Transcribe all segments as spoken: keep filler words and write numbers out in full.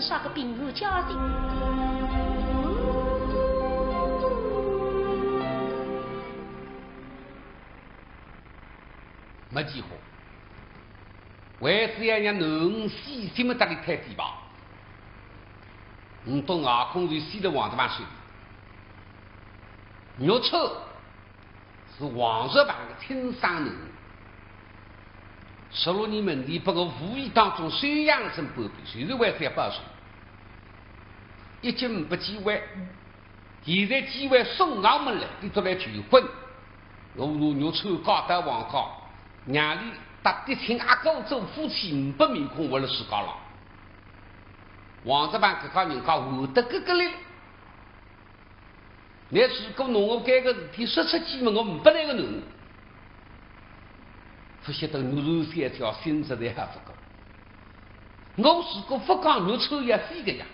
啥个平安家庭？没几化，为仔要让囡儿死心么搭俚太低吧。唔懂外公就死了王德旺手里。玉春是王德旺个亲生囡儿。十六年门第，拨我无意当中收养成宝贝，就是为仔要报仇。一直唔拨机会，现在机会送上门来，俚笃来求婚。我拿玉春嫁到王家，让俚搭嫡亲阿哥做夫妻，唔拨面孔活了世界浪。王德旺搿家人家活得格格力。 倷如果拿我搿个事体说出去么，我唔拨倷个囡儿。勿晓得玉春小姐心实在还勿够。我如果勿讲，玉春也死个呀。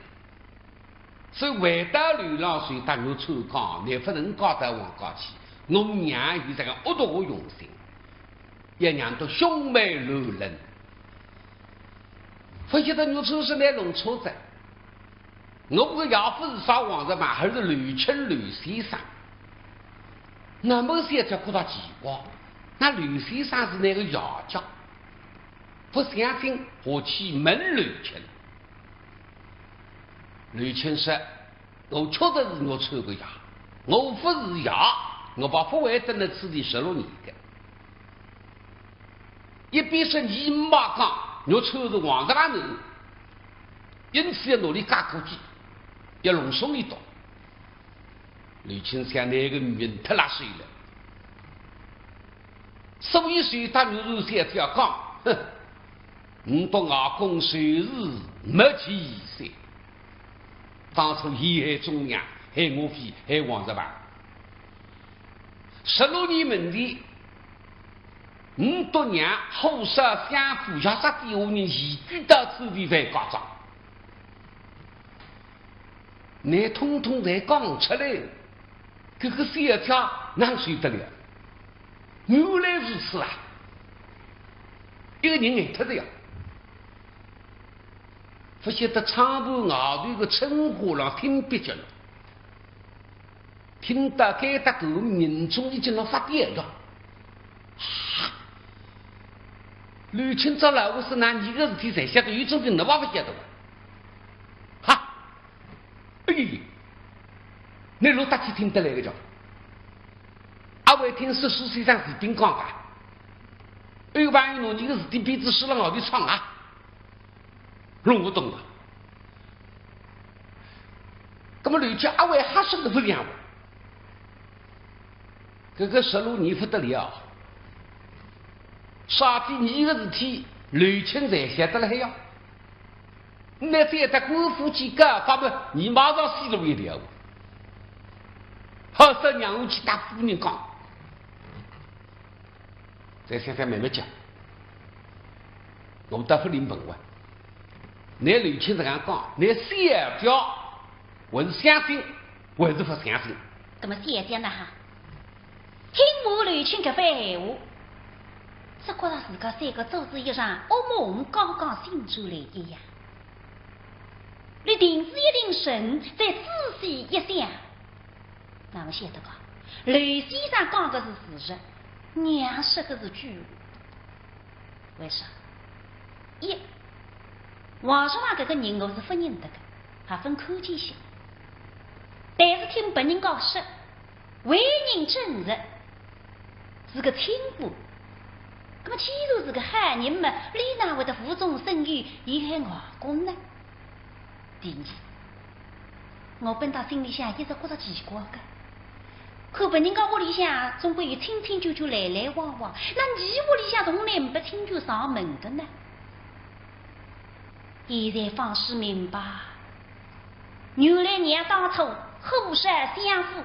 所以回到楼浪向搭玉春讲，倷勿能嫁到王家去，我娘有这个恶毒个用心，要让俚兄妹乱伦。勿晓得玉春是倷弄错哉。 我个爷勿是啥王德旺，而是刘乾刘先生。那么小姐觉得奇怪，那刘先生是倷个爷家，勿相信，下去问刘乾。刘乾说，我确实是玉春个爷，我勿是爷，我爸勿会蹲辣此地十六年个。 一边说，倷妈讲，玉春是王德旺囡儿，因此要拿俚嫁过去，要弄松一点。刘乾想，倷个命忒辣手了。所以说搭玉春小姐讲，哼，唔懂外公就是没气势。当初伊害忠良，害岳飞，害王德旺。 十六年门第，唔懂娘，后生相府要杀的下人移居到此地来告状。倷统统侪讲出来，搿个小姐哪受得了？原来如此啊！一个人呆脱了呀。勿晓得窗户外头个春花郎听壁脚了。 听到该搭个人中已经要发癲了。啊！刘乾朝老爷说，倷个事体侪晓得，有种事体倷还勿晓得啊？哈！哎，倷落搭去听得来个叫？阿会听说书先生士兵讲个？有朋友拿倷个事体编仔书辣外头唱啊？ 弄勿懂个。那么刘乾阿会还说得勿像话？搿个十六年勿得了，啥体倷个事体，刘乾侪晓得了呀。倷再搭官府去告发么，倷马上死路一条。好说让我去搭夫人讲。 再想想慢慢讲。我倒勿灵问哇。倷刘乾实梗讲，倷小姐还是相信，还是勿相信？那么小姐呢哈，听完刘乾搿番闲话，只觉着自家三个做仔一场噩梦，刚刚醒转来一样。倷定仔一定神，再仔细一想， 那么晓得个，刘先生讲个是事实，娘说个是鬼话。为啥？一，王叔华搿个人我是勿认得个，还勿看见相。但是听别人讲说，为人正直，是个清官。那么既然是个好人嘛，俚哪会得无中生有，陷害外公呢？ 第二，我本当心里向一直觉着奇怪个，看别人家屋里向总归有亲亲眷眷来来往往，那倷屋里向从来没亲眷上门个呢？现在方始明白，原来娘当初火烧相府，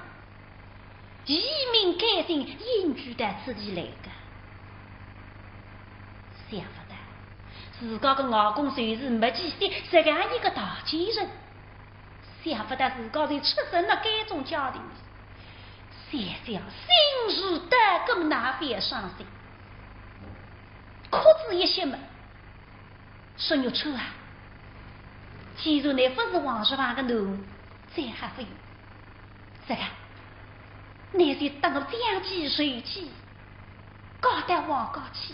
一命改姓，隐居到此地来个。想勿到，自家个外公就是没几岁，实梗一个大奸人。想勿到自家就出身了该种家庭，想想心如刀割，哪会勿伤心？哭仔一歇么， 说玉春啊，既然倷勿是王叔房个囡儿，再还勿如。这个，倷就搭我将计就计，告到王家去。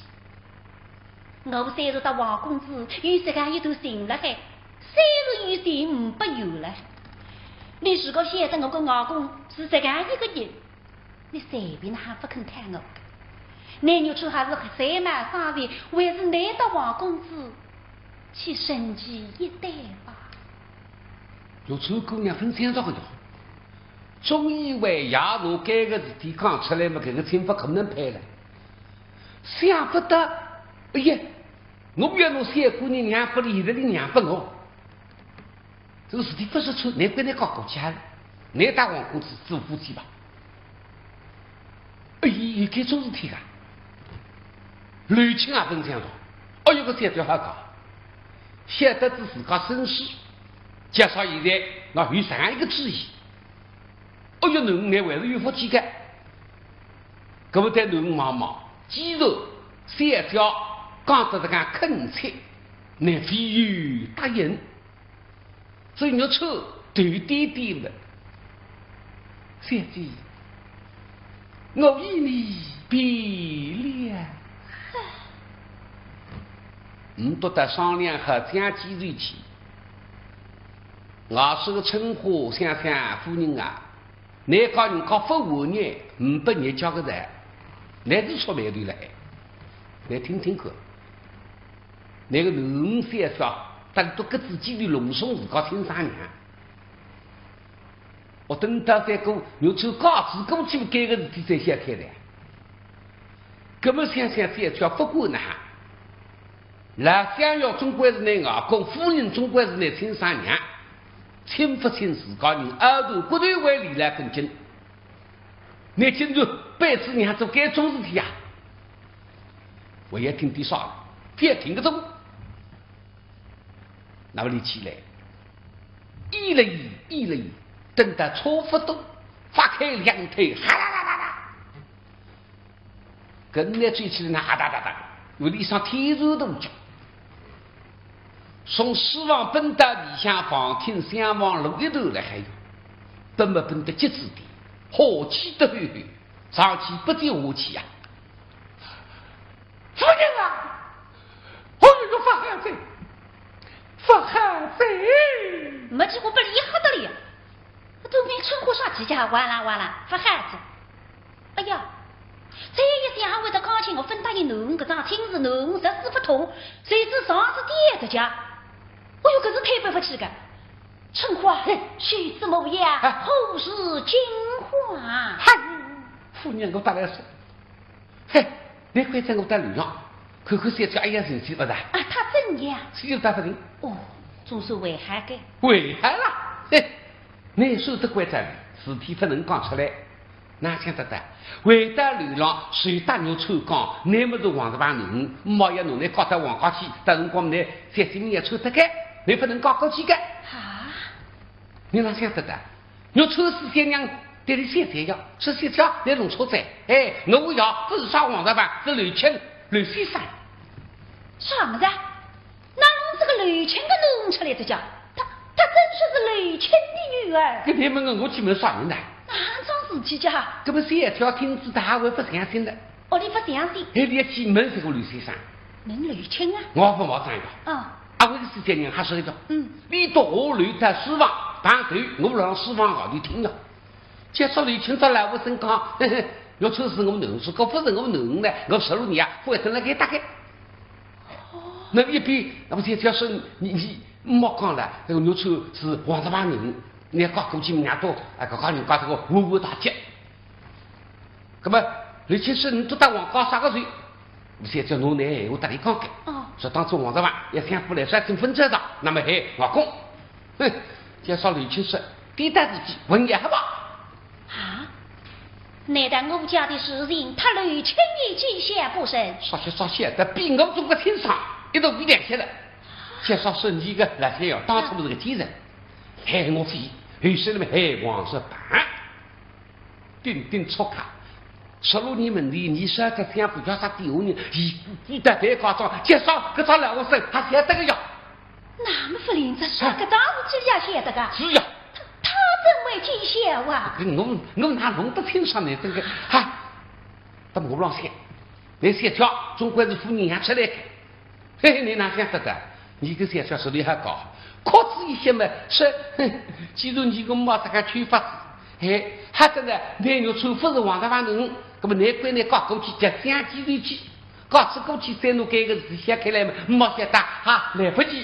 我虽然搭王公子有这样一段情了海，虽然有情呒不缘了。倷如果晓得我个外公是这样一个人， 倷随便哪哈勿肯睬我个。倷玉春还是随马上前，还是倷搭王公子去成其一对吧。玉春姑娘勿想着个哟，总以为爷拿搿个事体讲出来嘛，搿个亲勿可能配了。想勿到，哎呀，我要拿小姑娘让拨倷，现在倷让拨我。 这个事体勿说出，倷跟倷讲过去好了，倷搭王公子做夫妻吧。哎，有搿种事体啊？刘卿也勿想着，哎哟，搿小姐好讲，晓得仔自家身世，加上现在倷有这样一个主意，哎哟，囡儿还是有福气个。搿么对囡儿望望，既然小姐讲得这样恳切，倷唯有答应。 所以玉春头低低个。小姐，我依你便了。倷笃搭商量好，将计就计。外甥个春花想想，夫人啊，倷讲人家勿和呢，呒不日脚个哉，倷是触霉头了哎。倷听听看， 倷个囡儿小姐，搭笃搭仔几个隆重自家亲生娘。我等到再过，玉春告辞过去，搿个事体再想开来。搿么想想，小姐勿管哪哈，老相爷总归是倷外公，夫人总归是倷亲生娘，亲勿亲自家人，拗断骨头还离了根筋。 倷竟然背仔娘做搿种事体呀？我也听得煞了，覅听个懂。那么立起来，一来一来，等到差勿多，发开两腿，哈啦啦啦啦，跟倷追起来，那哈哒哒哒，有点像天然动脚。 从书房奔到里向房厅，厢房路一头来海，奔么奔得急仔点，火气得吼吼，上气不接下气啊！夫人啊！哎哟，勿好哉，勿好哉！没几个拨俚吓得了呀，都没穿过啥几家，哇啦哇啦，勿好哉。 哎呀，再一想还会得讲起我勿答应囡儿搿桩亲事，囡儿实在勿痛，谁知上是爹个家。哎哟，搿是推扳勿起个。春花，嘿，许子模样，哎，何如今花？嗨，夫人，我搭倷说，嘿，倷关照我到楼浪，看看小姐阿要情形勿大？啊，她怎样？气得勿得了。哦，总算会好个。会好了，嘿，倷说得关照，事体勿能讲出来。 哪想得到，回到楼浪，随搭玉春讲，倷么是王叔房囡儿，呒要拿倷告到王家去，到辰光倷小性命也出得个，倷勿能告过去个。啊？倷哪想得到？玉春是小娘对俚小姐呀，是小姐来弄错哉。哎，我呀，勿是啥王叔房，是刘卿，刘先生。啥物事啊？ 哪弄仔个刘卿个囡儿出来哉家？她，她真说是刘卿的女儿。搿倷问我，我去问啥人呢？哪桩事体家？搿么小姐听仔，她还会勿相信的。哦，俚勿相信。哎，俚要去问搿个刘先生。问刘卿啊？我勿毛张一个。啊。阿会个世界人还是一个。嗯。俚笃下楼到书房，碰头，我辣书房外头听了。 就说刘卿搭老和尚讲，嘿嘿，玉春是我囡儿，如果勿是我囡儿呢，我十六年啊，勿会登辣该搭个。那一边，那么就，就说你，你莫讲了，搿个玉春是王叔房囡儿，倷讲过去，人家都，哎，搿家人家头个乌乌大吉。那么刘卿说，倷笃搭王家啥个仇？ 小姐拿倷闲话搭俚讲个，哦。说当初王叔房也想勿来，说请勿着哉，那么喊外公。哼，就说刘卿说，抵当自己，问也好吧。啊？难道我家的事情，他刘卿也知晓不成？啥些啥些，他比我总归清爽，一头比两些了。就说是你个老天爷，当初是个奸人，害我非，后首那么害王叔房。 顶顶促狭。十六年门里，你晓得想勿叫啥底下人，伊伊在台高中，介绍搿只老和尚还晓得个呀。那么茯苓汁啥个当事体也晓得个？是呀。他，他怎会知晓啊？我，我哪弄得清爽呢？这个，哈，等我不浪想，那小姐总归是夫人养出来的。嘿嘿，你哪想得到？你个小姐实力还高，壳子一些嘛，是，哼，既然你个妈这个去法子，嘿，还真的，那牛车不是王大郎人，那么难怪你搞过去叫相机头去。 搞出过去再弄搿个事体开来嘛，没想到哈，来不及。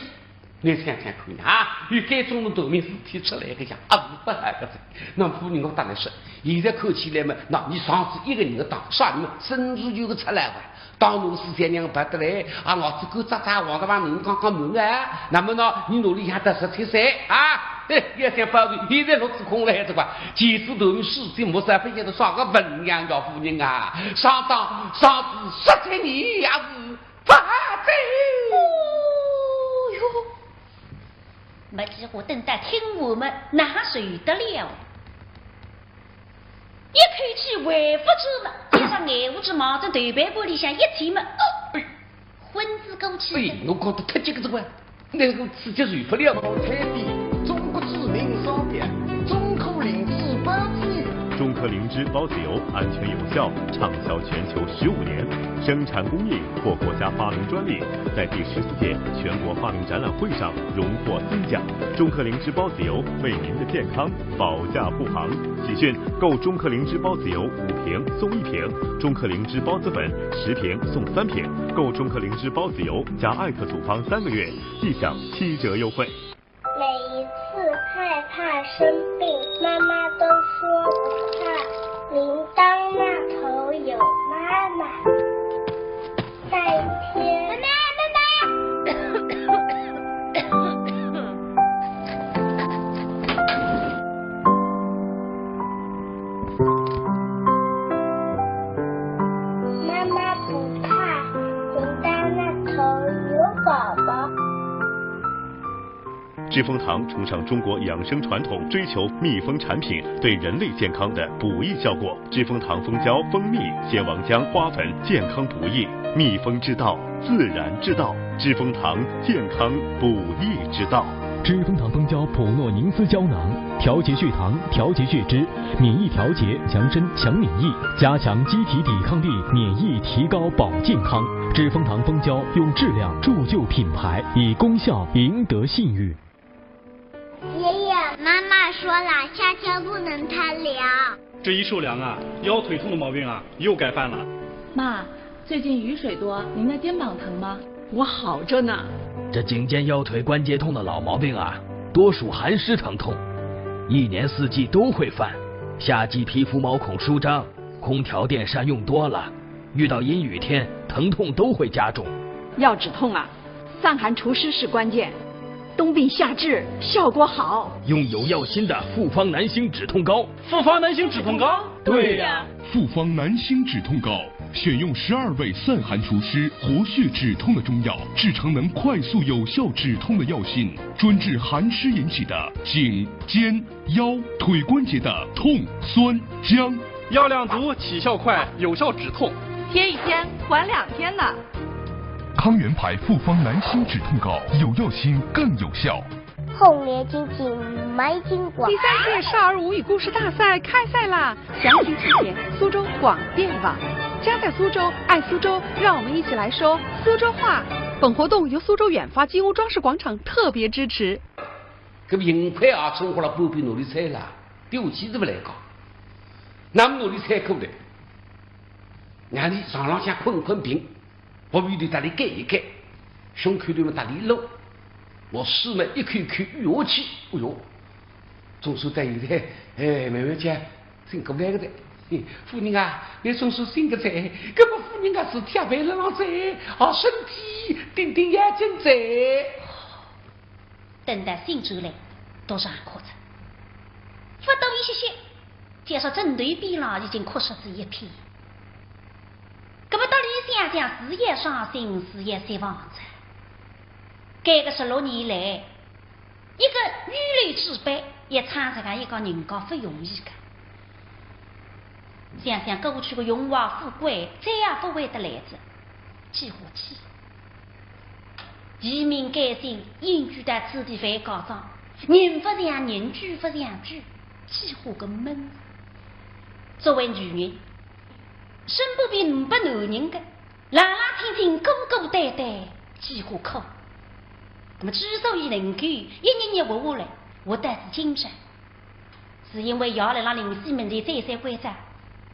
你想想看啊，有搿种头面事体出来个呀，啊，是不好个哉。那么夫人我搭倷说，现在看起来嘛，那你上次一个人个当，啥人嘛，沈志球个出来哇，当然是三娘勿得来，啊，我只管扎扎王大郎人刚刚满啊，那么呢，你哪里想得十七岁啊？ 嘿，也想报仇，现在落仔空了，这个，其实头世间没啥不晓得啥个文样个夫人啊，上当，上当十七年也是不好哉。哦哟，没几个等到听完么，哪受得了？一口气回不住么，加上眼乌珠望着头背部里向一听么，哦，哎，昏死过去了。哎，我讲得太急个这个。 那个刺激受不了。老产品，中国知名商标，中科灵芝包子油。中科灵芝包子油安全有效，畅销全球十五年，生产工艺获国家发明专利，在第十四届全国发明展览会上荣获金奖。中科灵芝包子油为您的健康保驾护航。喜讯，购中科灵芝包子油五瓶送一瓶，中科灵芝包子粉十瓶送三瓶，购中科灵芝包子油加艾特组方三个月， 即享七折优惠。每一次害怕生病，妈妈都说不怕，铃铛那头有妈妈。那一天，妈妈，妈妈。妈妈不怕，铃铛那头有宝宝。 知蜂堂崇尚中国养生传统，追求蜜蜂产品对人类健康的补益效果。知蜂堂蜂胶、蜂蜜、蟹黄浆、花粉健康补益，蜜蜂之道，自然之道。知蜂堂健康补益之道。知蜂堂蜂胶普诺宁斯胶囊，调节血糖，调节血脂，免疫调节，强身强免疫，加强机体抵抗力，免疫提高保健康。知蜂堂蜂胶用质量铸就品牌，以功效赢得信誉。 爷爷，妈妈说了，夏天不能贪凉。这一受凉啊，腰腿痛的毛病啊，又该犯了。妈，最近雨水多，您的肩膀疼吗？我好着呢。这颈肩腰腿关节痛的老毛病啊，多属寒湿疼痛，一年四季都会犯。夏季皮肤毛孔舒张，空调电扇用多了，遇到阴雨天，疼痛都会加重。要止痛啊， 散寒除湿是关键，冬病夏治效果好。用有药心的复方南星止痛膏。复方南星止痛膏？对呀。复方南星止痛膏，选用十二味散寒除湿、活血止痛的中药，制成能快速有效止痛的药性，专治寒湿引起的颈、肩、 腰、腿关节的痛、酸、僵。药量足，起效快，有效止痛。贴一天，管两天呢。康源牌复方南星止痛膏，有药心更有效。红眼睛睛，没金光。第三届少儿吴语故事大赛开赛啦！详情请见苏州广电网。家在苏州，爱苏州，让我们一起来说苏州话。本活动由苏州远发金屋装饰广场特别支持。 搿么幸亏啊，春花辣半边努力菜啦，对我妻子勿来讲，那么努力菜苦的，让你床浪向困困平，腹皮头搭里盖一盖，胸口头么搭里一露，我书么一口一口咽下去，哎哟，总算在现在，哎，慢慢叫醒过来个哉。嘿，夫人啊，你总算醒个哉，搿么夫人啊是贴背了浪哉，好身体顶顶要紧哉。 等到醒转来，倒是也哭哉，勿多一歇歇，就说枕头边浪已经哭煞仔一片。搿么到俚想想，是也伤心，是也绝望哉。搿个十六年来，一个女流之辈，也撑着个一个人家勿容易个。想想过去个荣华富贵，再也勿会得来哉，几化气。一命改姓，隐居在此地樊家庄，人勿像人，鬼勿像鬼，几化个闷。作为女人，身边并没男人个，冷冷清清，孤孤单单，几化苦。那么之所以能够一日日活下来，活到是今朝， 是因为爷来了灵溪门前再三关照，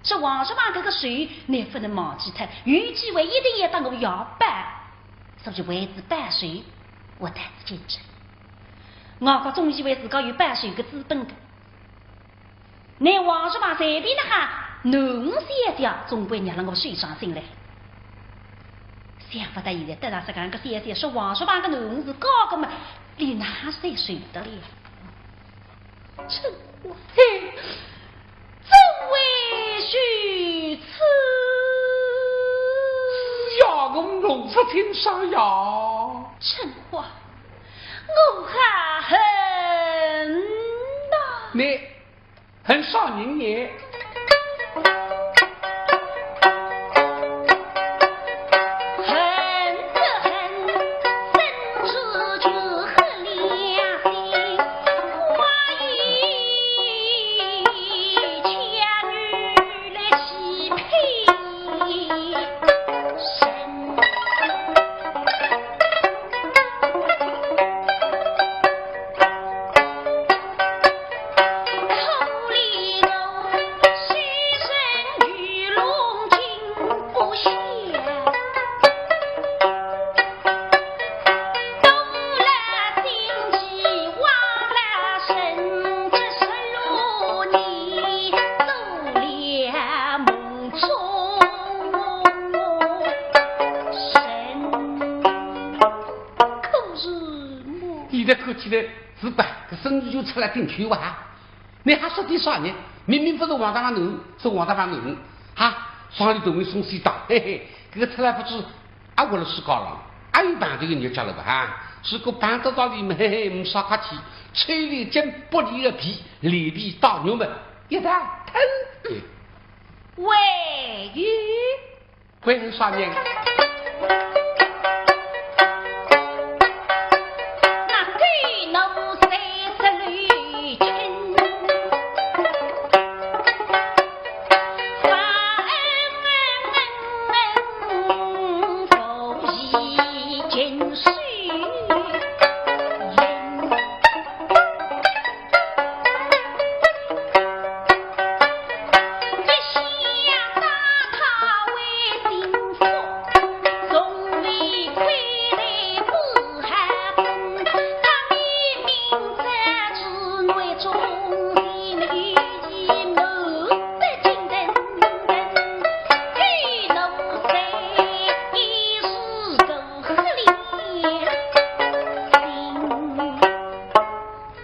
说王叔房搿个手，倷勿能忘记脱，有机会一定要搭我爷报，所以为仔报仇，我到是今朝。我可总以为自家有报仇个资本个，倷王叔房随便哪哈，囡儿小姐总归让了我受伤心嘞。想勿到现在得到搿样个消息，说王叔房个囡儿是假个嘛，俚哪哈再受得了？ 春花，嘿，怎会如此？是呀，我弄出情伤呀。春花，我好恨呐。你恨啥人呢？ 现在看起来是吧？搿孙子就出来顶口哇！ 你还说点啥呢？明明勿是王大郎囡儿，是王大郎囡儿，哈，上里头没松西当，嘿嘿，搿个出来勿知阿活了世界浪，阿有碰头个日脚了吧？哈，如果碰得到俚么，嘿嘿，没啥客气，抽俚筋，剥俚个皮，连皮带肉么，一道吞。喂， 关啥人？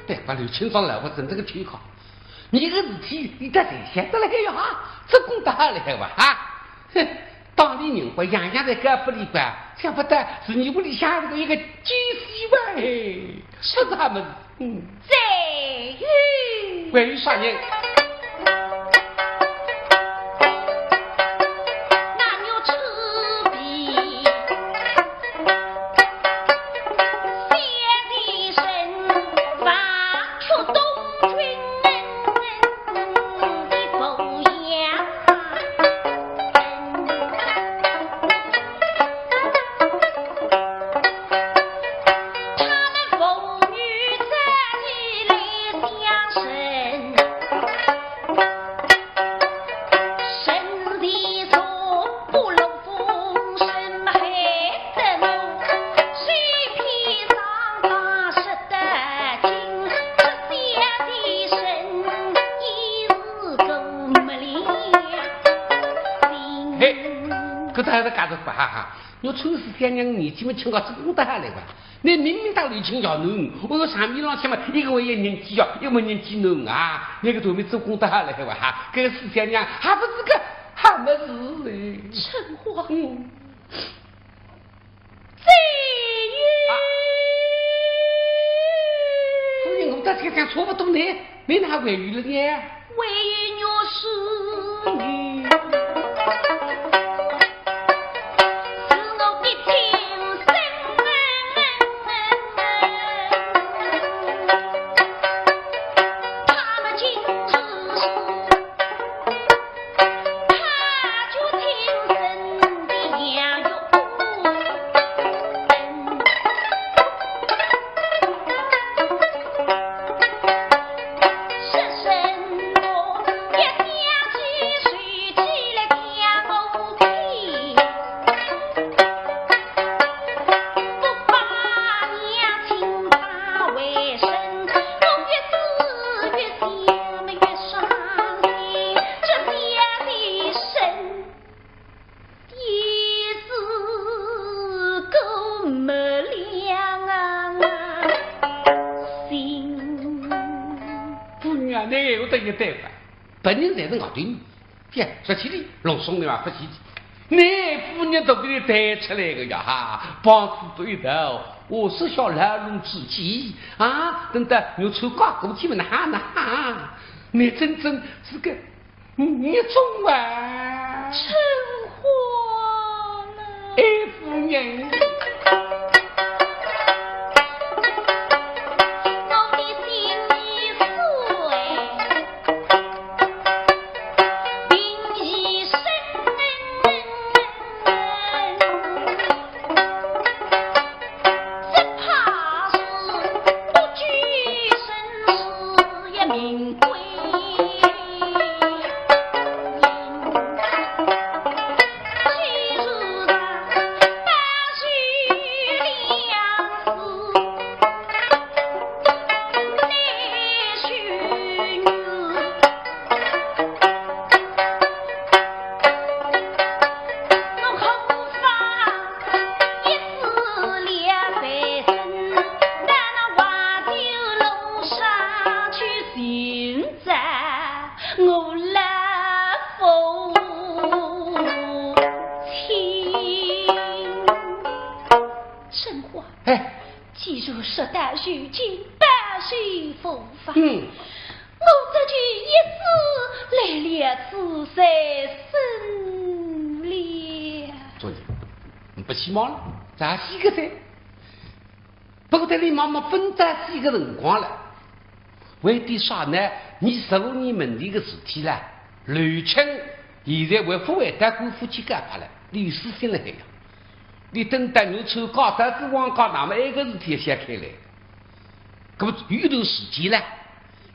对，把刘清照来，我真正个气好。你个事体，你到底晓得了海呀？做官倒好了海哇？啊，哼，当地人家样样侪该不理个，想不到是你屋里向这个一个奸细哇，嘿，说啥么子？嗯。再有。还有啥人？ 嘿，搿搭还是假的吧，哈哈。 我春四小娘年纪么轻个，做官倒好了哇？你明明当刘清照囡儿，我说场面浪向么，一个还有年纪小，一个么年纪囡儿啊，那个都没做官倒好了哇？哈，搿个四小娘还不是个好么子哎。春花，嗯。再有。啊，夫人，我倒想想差不多呢，你哪还有了呢？ 为玉是女，是我的亲生对，我等于对吧？本人才是外头人。呀，说起来，老宋你嘛不稀奇，你夫人都给你带出来个呀，哈，帮子都一道，我是小老龙之气啊，等到我出嫁过去嘛，那哈那哈，你真正是个孽种啊！春花呢？哎，夫人。 我的心已碎，病已深，只怕是不久生死也命归阴。虽是八十两 春花，哎，既然说到如今，半世无法，嗯。我这就一死来了此生了。昨日，你不起忙了，咋几个噻？不过这里妈妈分担几个辰光了。为的啥呢？你十六年门第个事体了，刘青现在还不会到官府去告发了，律师信了海呀。 你等到我出嫁到仔王家，那么埃个事体也想开来。那么有段时间呢，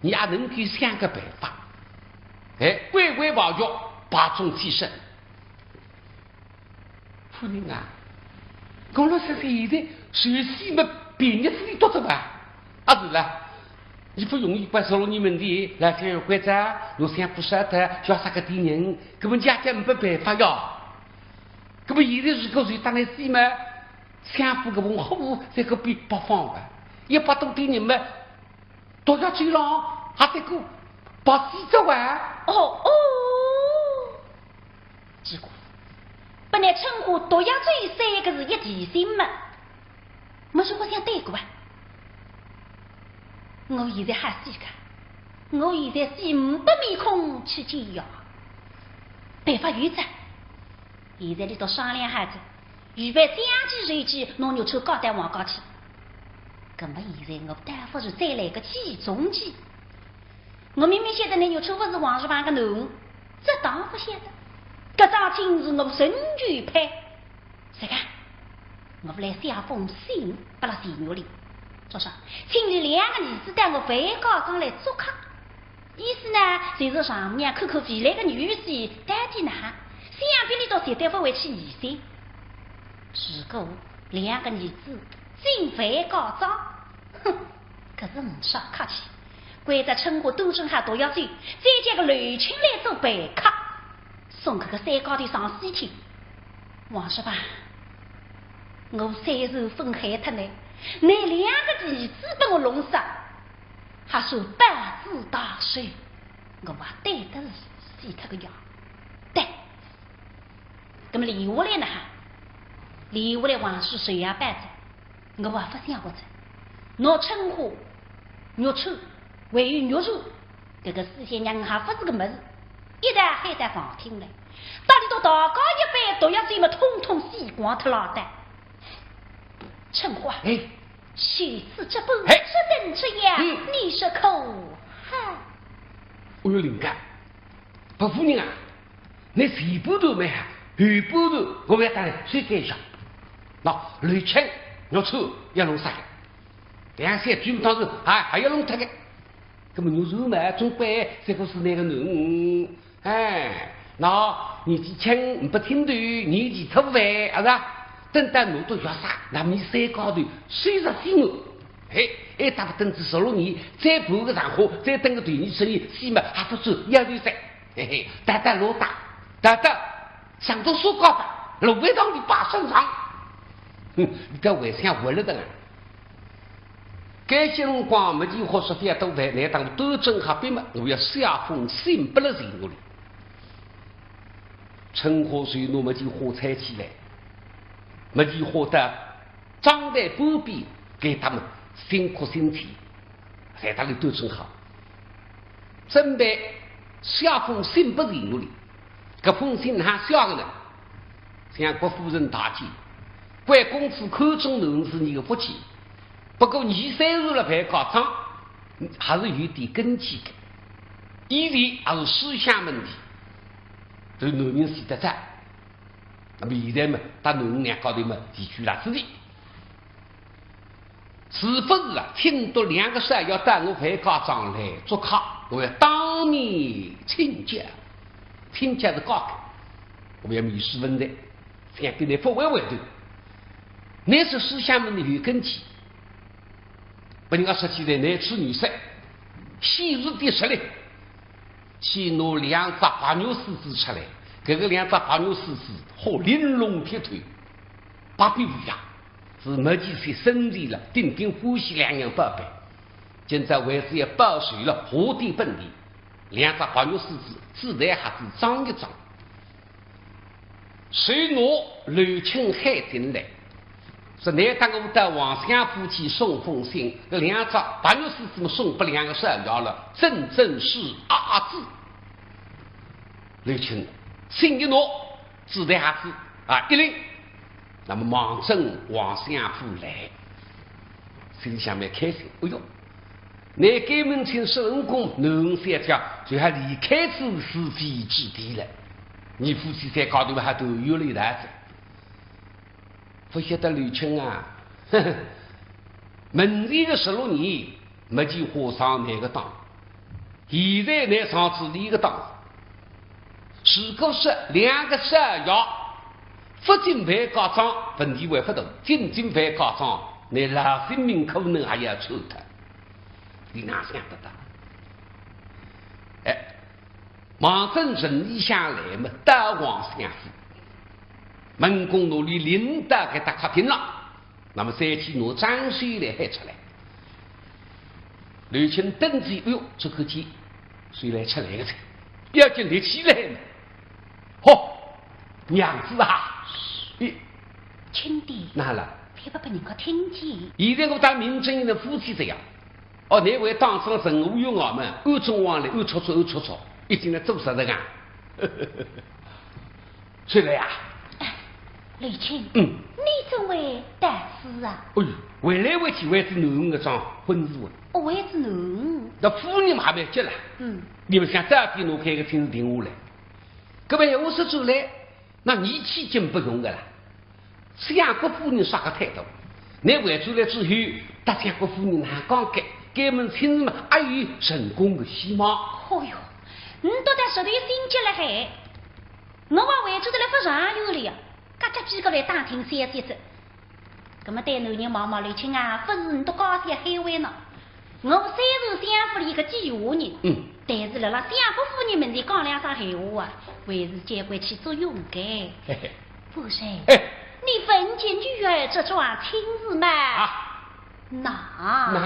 你也能够想个办法。哎，乖乖把药把中提升。夫人啊，公老先生现在首先嘛，便宜子里多着吧？啊，是了，你不容易把十六年门第来想要关照，侬想不晓得叫啥个地人，根本家家没办法呀。 那么现在如果是当然死嘛，想不个文化部在个边八方吧，一百多点人嘛，都要走了，还得个八死走啊？哦哦，结果本来春花都要走三个是一提醒嘛，没说我想对过啊。我现在还死个，我现在死没得面孔去见呀。办法有哉， 现在俚笃商量好仔，预备将计就计，拿玉川告到王家去。那么现在我倒不如再来个计中计。我明明晓得倷玉川勿是王世蕃个囡儿，这当不晓得。搿桩亲事我仍旧配。是个，我来写封信拨勒钱玉林，就说请伊两个儿子到我樊家庄来做客。 意思呢，就是丈母娘看看未来个女婿到底哪，想必俚笃绝对勿会去疑心。如果两个儿子进樊家庄，哼，搿是呒啥客气，关照春花端正好毒药酒，再叫个刘青来做陪客，送搿个三家头上西天。王世蕃，我虽然分开脱倷，倷两个儿子拨我弄死， 还算半子大事，我还对得起脱个呀。对，那么留下来呢？留下来王世蕃也办着，我还勿想活着。拿春花、玉川，还有玉树，搿个四小娘还勿是个物事，一旦喊到房厅来，搭俚笃大家一班毒药酒么，统统死光脱了的。春花，哎， 如此这般，哎，这等这样，嗯，你说可好？我有灵感，白夫人啊，你前半段蛮好，后半段我要搭倷修改一下。喏，刘青、玉川要弄杀个，两三句末当然还，还要弄脱个。那么玉树嘛，总归这个是那个囡儿， 哎，喏，年纪轻，呒不听头，年纪错勿，啊是啊？等到拿到药杀，那么三家头虽然死我，嘿，还搭勿等仔十六年，再办个场化，再等个第二十年，死嘛还勿算要头哉。嘿嘿，大大老大，大大上到苏家吧，路背上的把身上。哼，你在外向活了的啊？搿歇辰光，没几化说覅多谈，乃当端正好笔墨，我要写封信拨勒钱奴里。春花随拿没几化拆起来，没几化到账台旁边，给他们辛苦辛苦，在那里端正好，准备写封信拨钱奴里。搿封信哪写个呢？ 相国夫人大姐，关公子看中侬是你个福气，不过你虽然了办嫁妆，还是有点根基的。以前还是书香门第，对男人死得早。那么现在嘛，搭囡儿两家头嘛，提取了自己。 是不是啊？请到两个少爷到我办嫁妆来做客，我要当面请教。请教是假个，我要面试问的，想跟你不会回头。你是书香门第有根基，不人家说起来，你出女色，昔日的实力，去拿两只白玉狮子出来，搿个两只白玉狮子，好玲珑剔透，百变无一样。 是没几岁生的了，顶顶欢喜两样宝贝。今朝为是也报仇了，下地奔地，两只白玉狮子，自然还是装一装。随拿刘卿喊进来，说：“你搭我到王相府去送封信，搿两只白玉狮子么送拨两个少爷了，真正是阿子。”刘卿，信一拿， 自然还是啊，一领，那么望准王相府来，心里想蛮开心。哎哟，你该门亲事成功，囡儿小姐就要离开此是非之地了。你夫妻三家头还团圆了一道子。不晓得刘卿啊，呵呵，门前个十六年，没几化上哪个当， 现在乃上仔俚个当。如果说两个少爷勿进办嫁妆，问题还勿大；进进办嫁妆，乃老性命可能还要出脱。你哪想得到？哎，望准城里向来么，到王相府，门公拿俚领到搿搭客厅了。 那么再去拿张书来喊出来。刘卿登基，哎哟，这个急，谁来出来个噻？要紧立起来嘛。嚯，娘子啊！咦，轻点，哪了？别不被人家听见。现在我当明正人的夫妻这样。哦，你为当上人，我有我们，暗中往来，暗戳戳，暗戳戳，一进来做啥的啊？出来呀！刘卿，嗯。你怎会到此啊？哎呦，回来回去还是囡儿个桩婚事啊。哦，还是囡儿。那夫人嘛还没结了，嗯，你们想到底侬开个亲事定下来，搿么闲话说出来，那你去进不用的啦。相国夫人啥个态度？你回转来之后，搭相国夫人哪讲个，该门亲事嘛，还有成功的希望。哦哟，你到底实在心急了海，我还回转得来不长远了呀，嘎嘎几个来打听消息子。葛么对男人望望，刘卿啊，不是你都高兴海外呢。我虽然相府里个寄下人，嗯。但是辣辣相府夫人面前讲两声闲话啊，还是交关起作用的。嘿嘿。夫人，哎。你闻见女儿这桩亲事吗？啊。那那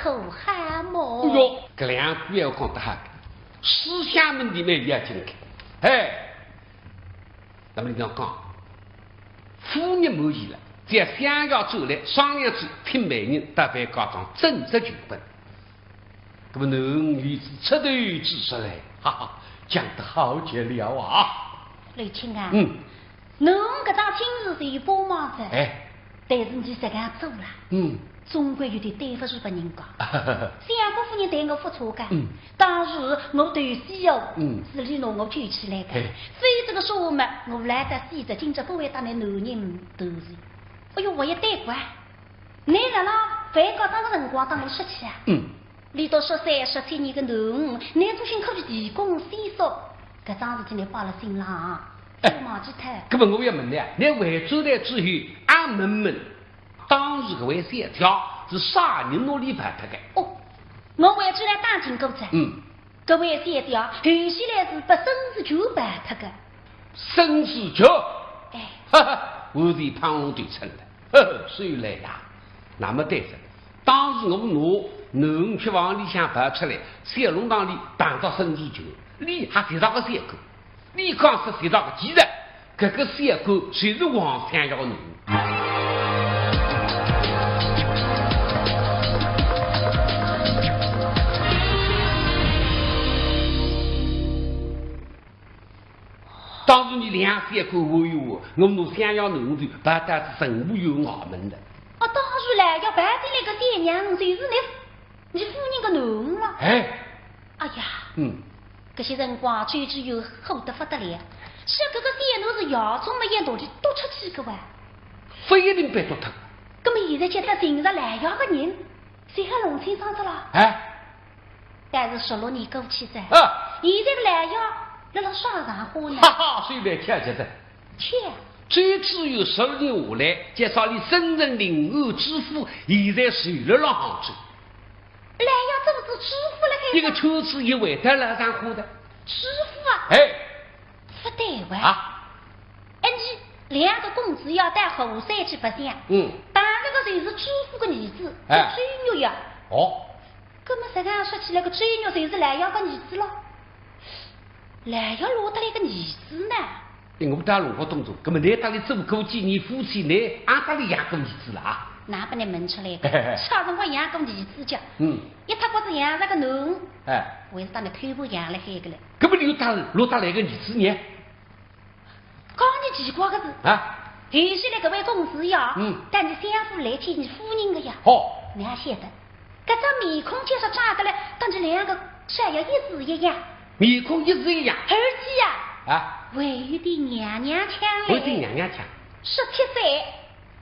可好么？哎哟，搿两句闲话讲得好，书香门第蛮要紧个。哎，那么你要讲，夫人满意了，只要相爷转来商量，去请媒人打扮嫁妆，正式求婚。那么囡儿出头之日来，哈哈，讲得好极了啊！刘卿啊，嗯。 侬搿桩亲事是有帮忙哉，哎。但是侬实梗做了，嗯。总归有点对勿住别人家。相府夫人对我勿错个，嗯。当时我头死哦，嗯。是伊拿我救起来个，哎。所以搿个说话嘛，我来得死的，今朝勿会搭侬男人斗嘴。哎哟，我也对过啊，侬辣辣办嫁妆个辰光搭我说起啊，嗯。 伊笃十三、十七年个囡儿，侬做兴可以提供线索，搿桩事体侬摆辣心浪啊，哎，勿要忘记脱。搿么我要问侬啊，侬回转来之后，阿问问，当时搿位小姐是啥人拿伊办脱个？哦，我回转来打听过哉。嗯。搿位小姐啊，后首来是拨孙子舅办脱个。孙子舅？哎。哈哈，我是碰头寸了。 呵呵，虽然呀，那么对着，当时我拿囡儿去房里向抱出来，小弄堂里碰着孙子舅，伊还提到个小官，伊讲是提到个，其实搿个小官就是王相爷个囡儿。 当时伊两三个月，我拿相爷囡儿抱到是政务院衙门的。哦，当时来要办进来个小娘，就是侬，侬夫人个囡儿了。哎。哎呀，嗯。搿歇辰光，周知县火得勿得了，说搿个小囡是夜中么夜到底丢出去个哇。勿一定被丢脱。搿么现在叫得寻着来要个人，谁还弄清爽着了？哎。 但是十六年过去哉，啊。现在个来要辣辣啥场化呢？哈哈，随便吃吃的。切，周知县十六年下来，介绍伊升任临安知府，现在住辣辣杭州。来要做仔知府了海？一个圈子一回到了场化的。知府啊？哎。勿对哇。啊？哎，伊两个公子爷到后山去白相，嗯。当然个就是知府个儿子，哎。叫周玉呀。哦。 搿么实梗说起来，搿周玉就是来要个儿子咯？来要落得来个儿子呢？哎，我搭侬讲当中，搿么侬搭伊做过几年夫妻，侬阿搭伊养过儿子了啊？哪能勿问出来个？啥辰光养过儿子叫？嗯。一塌刮子养着个囡儿，哎。还是搭伊偷步养辣海个嘞。搿么侬搭伊落得来个儿子呢？ 讲侬奇怪个事，啊？后首来搿位公子呀，嗯。搭伊相府来见伊夫人个呀。好。侬也晓得，搿张面孔就是长得来，搭伊两个像样一式一样。面孔一式一样。而且呀，啊？还有点娘娘腔嘞。还有点娘娘腔。十七岁。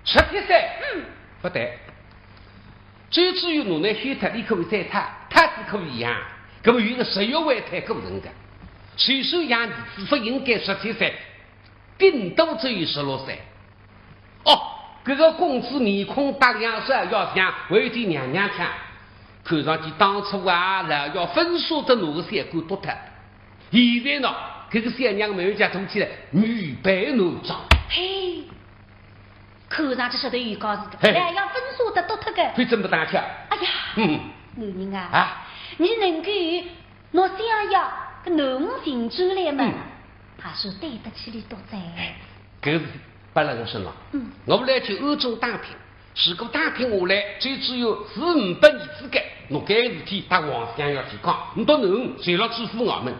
十七岁？嗯。勿对。 周知县拿伊休脱，伊可以再讨，讨仔可以养。搿么有个十月怀胎过程个，虽说养儿子勿应该十七岁，顶多只有十六岁。哦，搿个公子面孔搭两式要像，还有点娘娘腔，看上去当初啊，老爷勿舍得拿个小官丢脱。现在呢，搿个小娘慢慢叫大起来，女扮男装。嘿， 看上去实头有讲头个，嘿。哎，要勿舍得丢脱个。非真勿当巧。哎呀，嗯。男人啊，啊？侬能够拿相爷个囡儿寻出来嘛，嗯。还是对得起伊多哉。哎，搿个是摆辣我身浪。嗯。我来去暗中打听，如果打听下来，周知县是呒不儿子个，拿搿事体搭王相爷去讲，侬笃囡儿就辣知府衙门，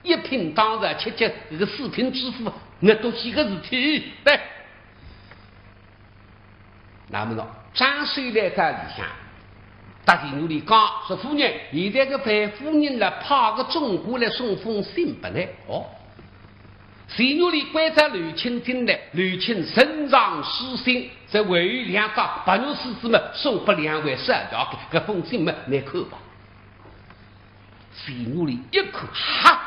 一品当朝，吃吃搿个四品知府，那都是个事体。对。 那么呢，张守礼来到里向，搭钱玉莲讲，说：“夫人，现在个樊夫人呢，派个总管来送封信拨侬。”哦，钱玉莲关照刘卿进来，刘卿呈上书信，再还有两只白玉梳子么，送拨两位少爷个，搿封信么，侬看吧。 钱玉莲一看，哈！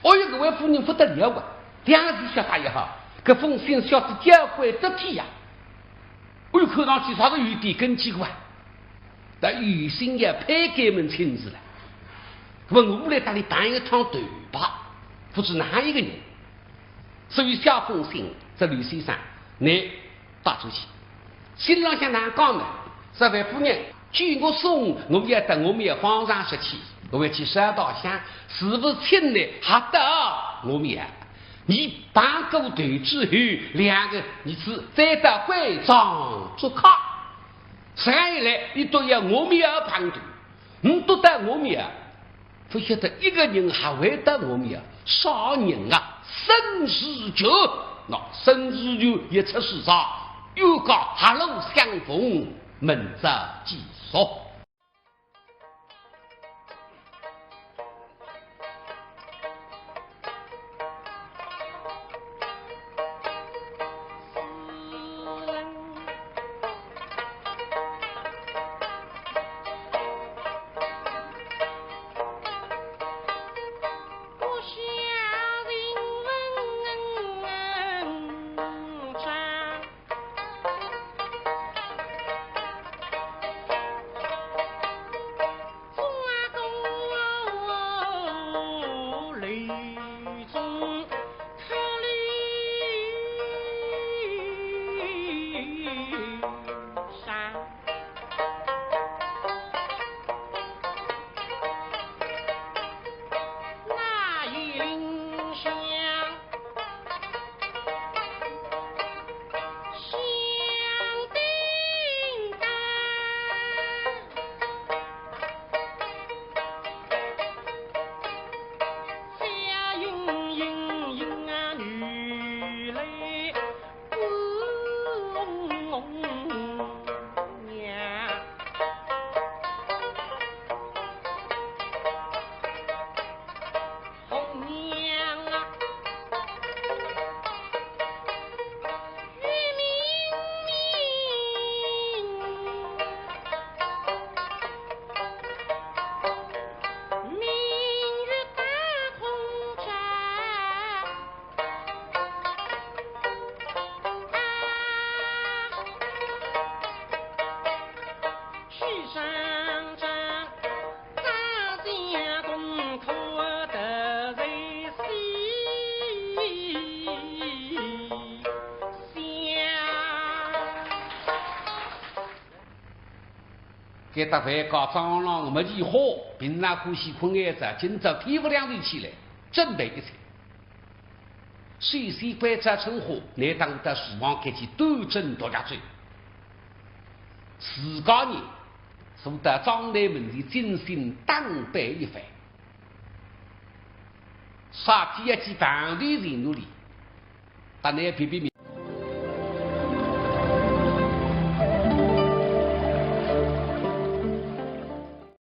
哦哟，搿位夫人勿得了啊！两字写法也好，搿封信写得交关得体呀。哦哟，看上去啥个有点根基个啊。但有心要配给门亲事了，搿么我来搭伊办一趟对吧？勿知哪一个人。所以写封信，这刘先生，侬带出去。信浪向哪讲呢？这位夫人据我说，我们要到我们要方丈说去，我们要去烧道香，是不是请呢？好的，我们要。你办过头之后，两个儿子再到关照做客，这样一来，你都要我们要办的，你都到我们要。 不晓得一个人还会得我们呀？啥人啊？沈如玉。那沈如玉一出世上，冤家狹路相逢，明朝继续。搿搭饭搞张郎没几好，平常欢喜困晏着，今朝天勿亮就起来，准备一切。首先关照春花，拿当到厨房间去端蒸毒药酒。自家呢，坐到张台门前精心打扮一番。啥体要去办理程序哩，搭倷别别